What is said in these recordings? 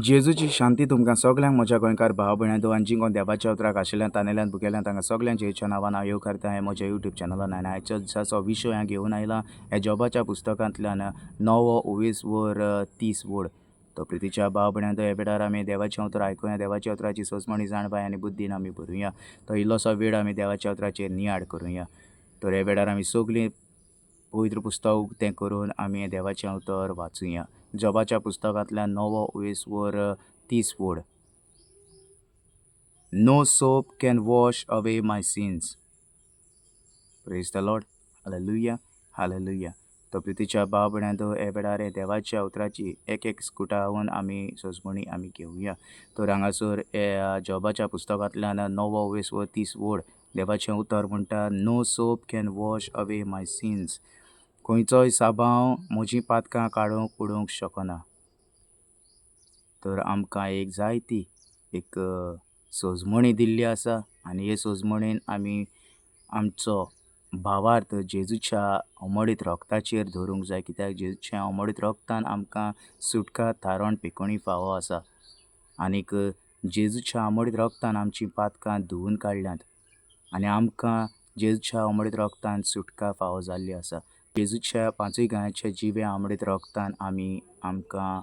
जेजूची शांती तुमकां सगल्यांक म्हज्या गोंयकार भाव भयणां आनी जीं कोण देवाच्या उतराक आशिल्ल्यान तानेल्यान भुकेल्यान तांकां सगल्यांक जेजूच्या नांवान हांव येवकारता हें म्हज्या युट्यूब चॅनलान. आनी आयच्या दिसाचो विशय हांव घेवन आयला ह्या जॉबाच्या पुस्तकांतल्यान णवो उवीस वर 30 वड. तो प्रितीच्या भाव भयणां ह्या वेळार आमी देवाचें उतर आयकुया, देवाच्या उतराची सोजमणी जाणवाय आनी बुद्दीन आमी भरुया. तो इल्लोसो वेळ आमी देवाच्या उतराचेर नियाळ करुया. तर ह्या वेळार आमी सगलीं पवित्र पुस्तक उक्तें करून आमी देवाचें उतर वाचुया. जॉबाच्या पुस्तकांतल्यान णवो उवीस वर 30 वड. No soap can wash away my sins. Praise the Lord. Hallelujah. Hallelujah. तो प्रितीच्या भाव भयणांनो ह्या वेळार देवाच्या उतराची एक एक स्कुटावन आमी सोजमणी आमी घेवया. तर हांगासर ह्या जॉबाच्या पुस्तकांतल्यान णवो उवीस वर 30 वड देवाचें उतर म्हणटा, No soap can wash away my sins. खंयचोय साबांव म्हजीं पातकां काडूंक उडोवंक शकना. तर आमकां एक जायती एक सोजमणी दिल्ली आसा आनी हे सोजमणेन आमी आमचो भावार्थ जेजूच्या अमोडीत रोगताचेर धरूंक जाय, कित्याक जेजूच्या अमोडीत रोगतान आमकां सुटका थारण पिकोणी फावो आसा. आनीक जेजूच्या अमोडीत रोगतान आमची पातकां धुवून काडल्यांत आनी आमकां जेजूच्या अमोडीत रोगतान सुटका फावो जाल्ली आसा. जेजूच्या पांचूय गायांच्या जिव्या आमडीत रोगतान आमी आमकां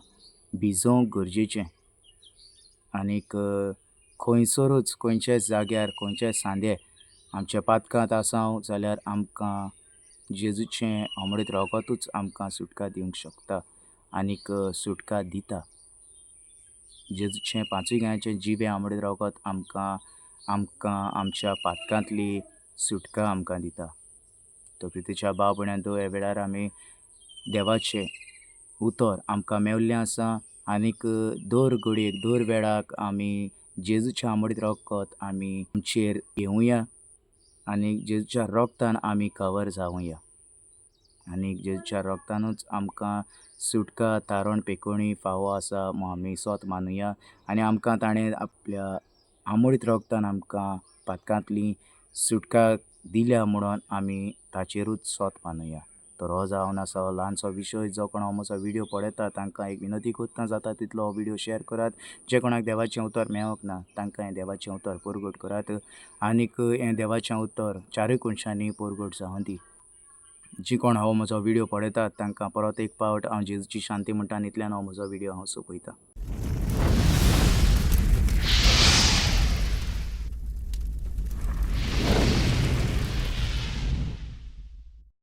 भिजोवंक गरजेचें. आनीक खंयसरूच खंयच्याय जाग्यार खंयच्याय सांदे आमच्या पातकांत आसाव जाल्यार आमकां जेजूचें अमृत रोगतूच आमकां सुटका दिवंक शकता आनीक सुटका दिता. जेजूचें पांचूय गायांचें जिवें अमृत रोगत आमकां आमकां आमच्या पातकांतली सुटका आमकां दिता. तो प्रितीच्या भाव भयणांनो ह्या वेळार आमी देवाचें उतर आमकां मेवल्लें आसा. आनीक दर घडयेक दर वेळाक आमी जेजूच्या आमडीत रोगत आमी आमचेर घेवया आनी जेजूच्या रोगतान आमी कवर जावया. आनी जेजूच्या रोगतानूच आमकां सुटका तारण पेकोणी फावो आसा म्हूण आमी सोत मानुया. आनी आमकां ताणें आपल्या आमडीत रोगतान आमकां पातकांतली सुटका दिल्या म्हणून आमी ताचेरूच सोत मानुया. तर हो जावन आसा ल्हानसो विशय. जो कोण हो म्हजो व्हिडियो पळयता तांकां एक विनंती करता, जाता तितलो हो व्हिडियो शेअर करात. जे कोणाक देवाचें उतर मेळोंक ना तांकां हें देवाचें उतर परगट करात आनीक हें देवाचें उतर चारूय कोनशांनी परगट जावं दी. जी कोण हो म्हजो व्हिडियो पळयतात तांकां परत एक पावट हांव जेजूची शांती म्हणटा आनी इतल्यान हो म्हजो व्हिडियो हांव सोंपयतां.